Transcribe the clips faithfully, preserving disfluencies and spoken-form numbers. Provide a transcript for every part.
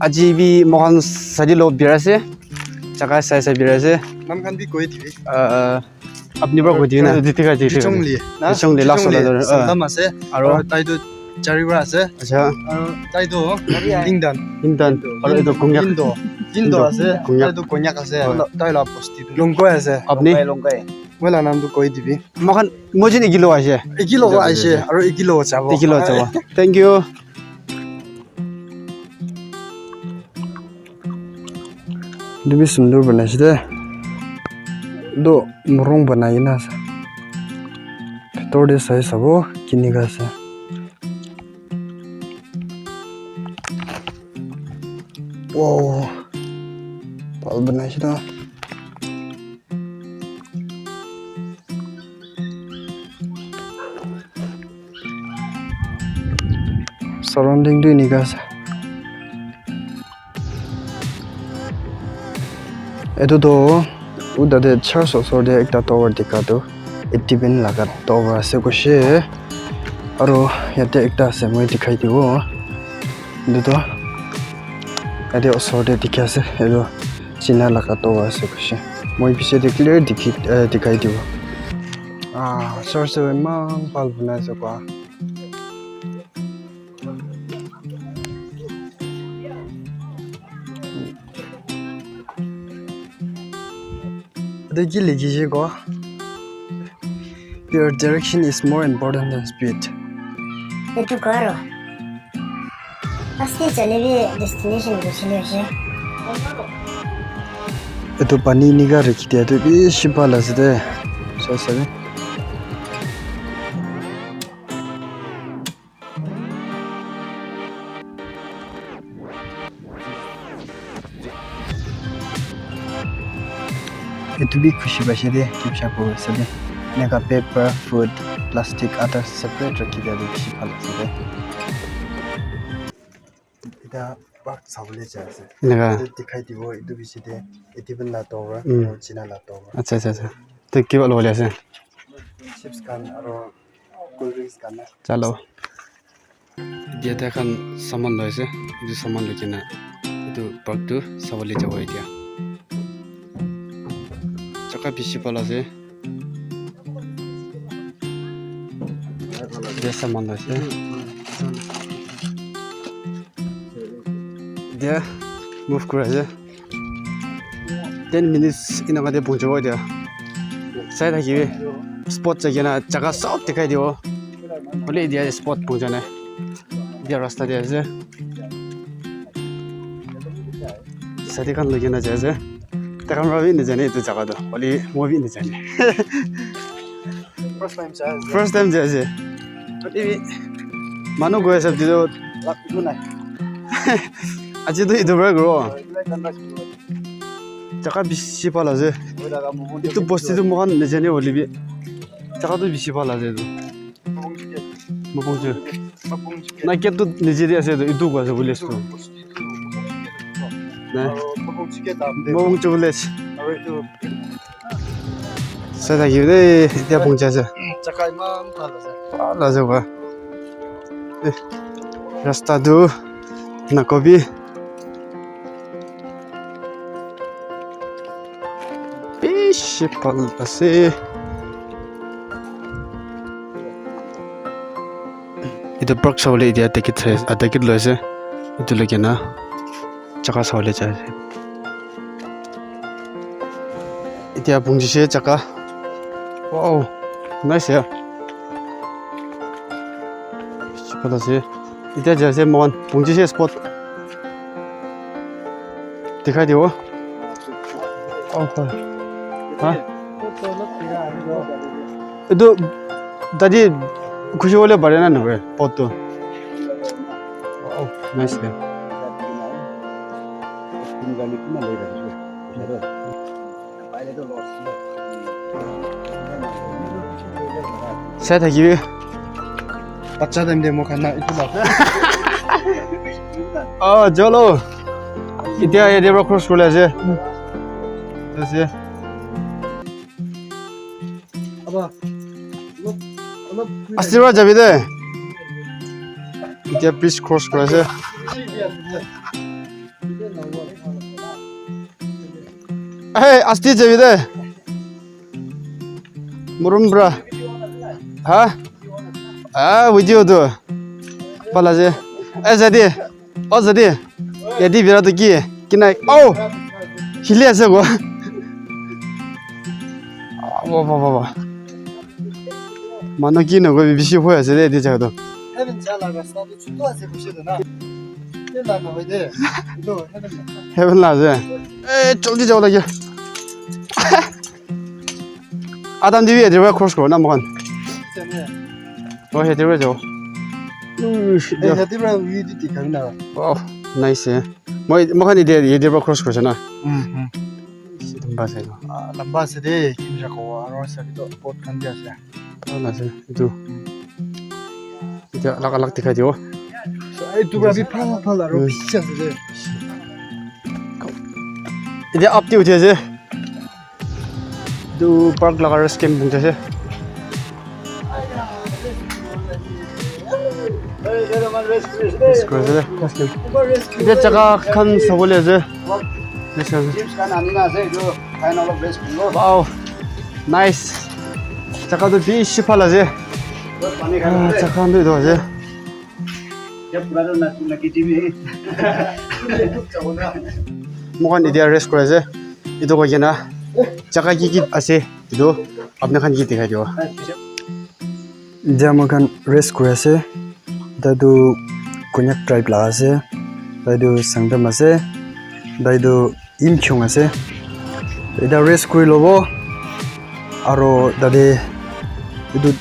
Aji bi moikhan sadi lo birai ase. Jaga sai sai birai ase. Nam khan bi koi dibi. Ah, apni para koi dibi na? Diti kai, diti kai. Kichongli. Na? Kichongli last Kichongli. Wala dor. Ah. Sangtam ase. Aro? Aro tai tu Chariwara ase. Acha. Aro tai tu Lingdan. Lingdan. Aro etu Konyak. Indo. Indo Indo. Ase. Konyak. Tai tu Konyak ase. Ah. Tai la posti tu. Longkoi ase. Apni? Longkai, Longkai. Moi la nam tu koi dibi. Moikhan, moi jin ekilo aise. Ekilo aise. Aro ekilo jabo. Ekilo jabo. Thank you. Etu bi sundur banai ase de. Etu morung banai kena ase. Bitor te sai sabo kinika ase. Wow. Bhal banai ase de. Surrounding tu enika ase. Etu tu u tate church osor te ekta tower dikha tu eighty pin laga tower ase koise. Aro yate ekta ase moi dikhai dibo. Etu tu yate osor te dikhi ase. Etu China laga tower ase koise. Moi piche te clear dikhi, eh, dikhai dibo. Ah, church tu eman bhal banai ase koa. Etu ki likhi ase koa? Your direction is more important than speed. Etu karo. Aste chale bi destination guchile ase. Etu pani enika rakhi dia tu bishi bhal ase de. Sai sabi. Etu bi khushi paise de, kipsa kuri ase de. Eneka paper, food, plastic, other separate rakhi dia tu bishi bhal ase de. Eta park sabole jai ase. Eneka. Etu dikhai dibo, etu bishi de, eighty pin la tower, Mm. aro China la tower. Acha, acha, acha. To kiba lobole ase? Chips khan aro cold drinks khan na. Chalo. Dia tai khan saman loi ase. Etu saman loi kena etu park tu sabole jabo etia. Jaka bishi bhal ase. Dia saman loi ase. Dia move kuri ase. Ten minutes enaka te punchibo etia. Sai thakibi. Spot jai kena jaga sob dikhai dibo. Hoile etia spot puncha nai. Etia rasta te ase. Sadi khan loi kena jai ase. Takhan para bi najane etu jaga toh. Hoile moi bi najane. First time jai ase. First time jai ase. Hoile bi manu goi ase etu toh. Lak etu nai. Aji toh etu para goro. Etu nai kan ase. Jaga bishi bhal ase. Etu bosti tu moikhan najane hoile bi. Jaga tu bishi bhal ase etu. Mapungchu. Na gate tu niche te ase etu, etu koi ase village tu. Na. Mapungchu village. Sai thaki de, etia pungchi ase. Jaga eman bhal ase. Bhal ase ba. Eh, rasta tu nakobi. Bishi bhal ase. Etu park sabole etia ticket sai, ah, ticket loi ase. Etu loi kena jaga sabole jai ase. Etia punchi se jaga. Wow, nice ya. Bishi bhal ase. Etia jai ase moikhan, punchi se spot. Dikhai dibo. Oh, oh. Ha? Etu tate khushi bole pare na nahoi, pot tu? Oh, nice de. Sai thakibi. Bacha time te moi khan na etu la. Oh, jalo. Etia yate para cross kuri ase. Ase. Aba. Asti para jabi de. Etia bridge cross kuri ase. Hey, asti jabi de. Murum bra. Ha? Ah, video tu. Pala je. Eh, jadi. Oh, jadi. Yadi bira tu ki? Kinai. Oh! Hili ase go. Wa, wa, wa, wa. Manu ki no go bishi hoi ase de, di jaga tu. Heaven jala rasta tu chutu ase, bushi tu na. Heaven la na hoi de. Etu heaven la. Heaven la ase. Eh, jaldi jabo lage. Adam dibi yate para cross kuro na moikhan. Oh, yate para jabo. Uish, eh, yate para view tu dikha na. Oh, nice, eh. Moi, moikhan yate, yate para cross kurisa na. Hmm, hmm. Lamba ase etu. Ah, lamba ase de, kimra kobo, aro sabi toh boat khan bi ase. Bhal ase etu. Etia alak alak dikhai dibo. Etu para bi bhal bhal aro bishi ase de. Etia up te uthi ase. Etu park laga rest camp bhi ase. Rest kuri ase de. Etia jaga khan sabole ase. Chips khan ani na ase, etu khai na olop rest kuribo. Wow, nice. Jaga tu bishi bhal ase. Pani khan ase. Jaga khan tu etu ase. Moikhan etia rest kuri ase. Etu koi kena jaga ki ki ase etu apni khan ke dikhai dibo. Etia moikhan rest kuri ase. Tai tu Konyak tribe la ase. Tai tu Sangtam ase. Tai tu Yimkhiung ase. Etia rest kuri lobo. Aro tate etu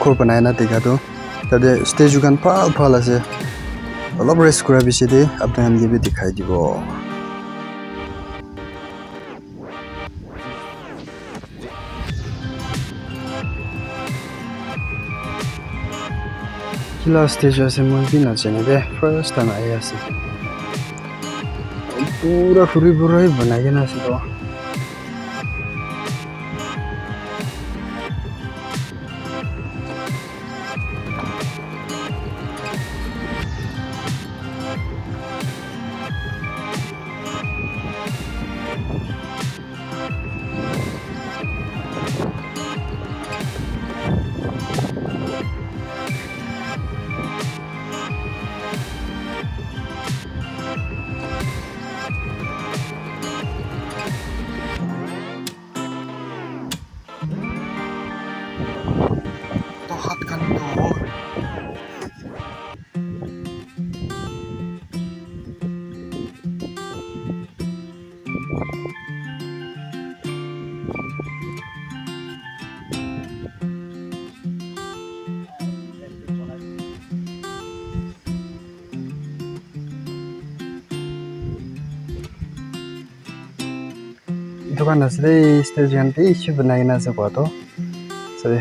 ghor banai na dikha tu. Tate statue khan bhal bhal ase. Olop rest kura piche te apni khan ke bi dikhai dibo. Kila stage ase moi bi najane de, first time ahi ase. Pura khuri pura hi banai kena ase toh. Toh hat khan toh Etu khan ase de, stage khan bishi banai kena ase koa toh. Sabi.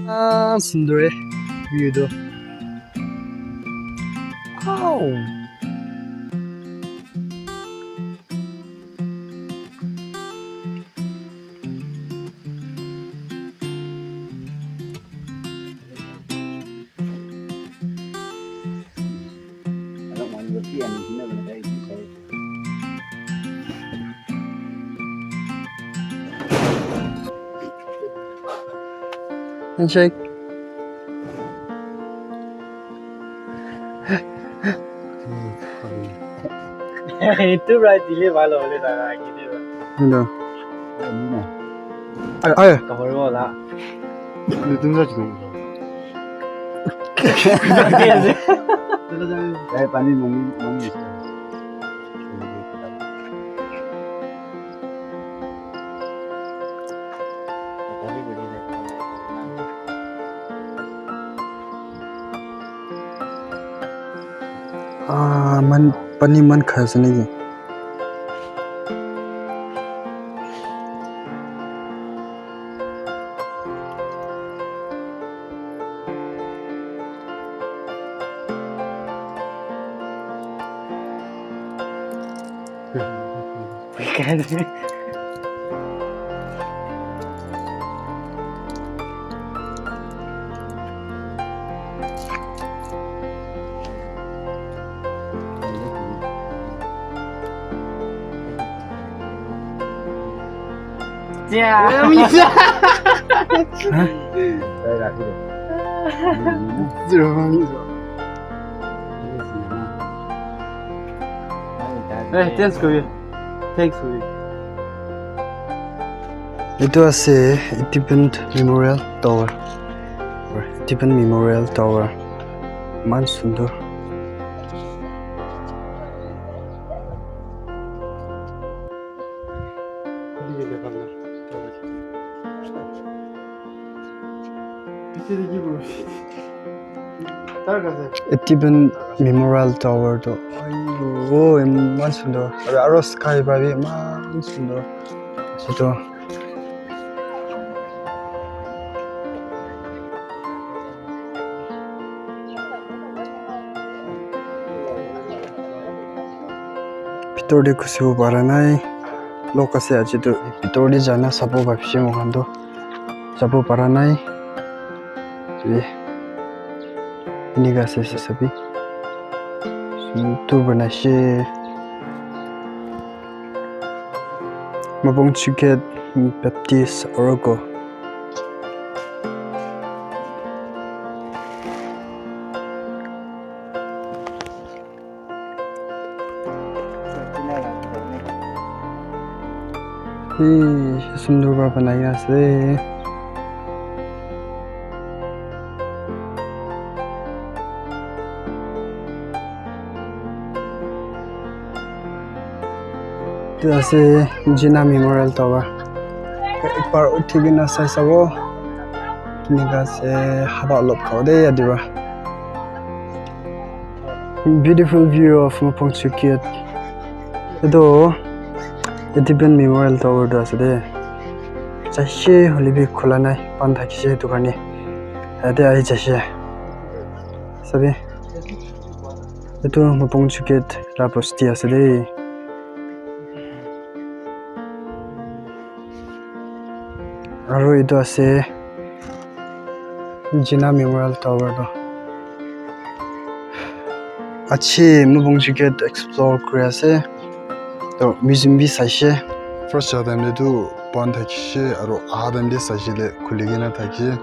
Ah, sundor eh, view tu. Wow. Handshake. Etu para dile bhal hole daga, etu para. Hello. Ayo, ayo. Kahori wala. Nutun sa chikung. Pani mangi, mangi. Ah, man, pani man kha ase naki? Yeah. Hey, thanks, Kobe. Thanks, Kobe. Etu ase Independence Memorial Tower. Independence Memorial Tower. Iman sundor. Independence Memorial Tower tu, aiyo, iman sundor. Aru, aru sky para bi iman sundor. Etu. Bitor te ghusibo para nai. Lock ase, aji tu bitor te jai na sabo bhabise moikhan tu. Sabo para nai. Eh. Enika ase, ase sabi. Sundur banai ase. Mapong Chukhet Baptist Orogo. Hey, sundor para banai na ase. Etu ase Jinnah Memorial Tower. Ekbar uthi kena sai sabo. Kenika ase, hawa olop khabo de yate para. Beautiful view of Mapong Chukhet. Etu Independence Memorial Tower tu ase de. Jaise hoile bi khula nai, bandh thakise etu karne. Yate ahi jaise. Sabi? Etu Mapong Chukhet la bosti ase de. Aru etu ase Jinnah Memorial Tower tu. Achi Mapong Chukhet explore kuri ase. To museum bi saishe. First ja time te tu bandh thakishe aru aha time te saishe le khuli kena thakishe.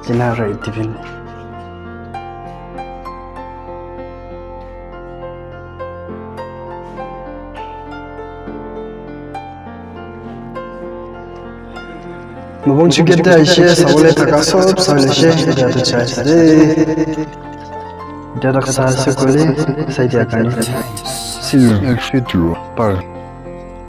Jinnah aro Independence. Mobong Chuket te aishe, sabole thaka sob sai leshe, etia tu chai ase de. Etia tak sai ase koile, sai dia karne. See you. Exit road. Par.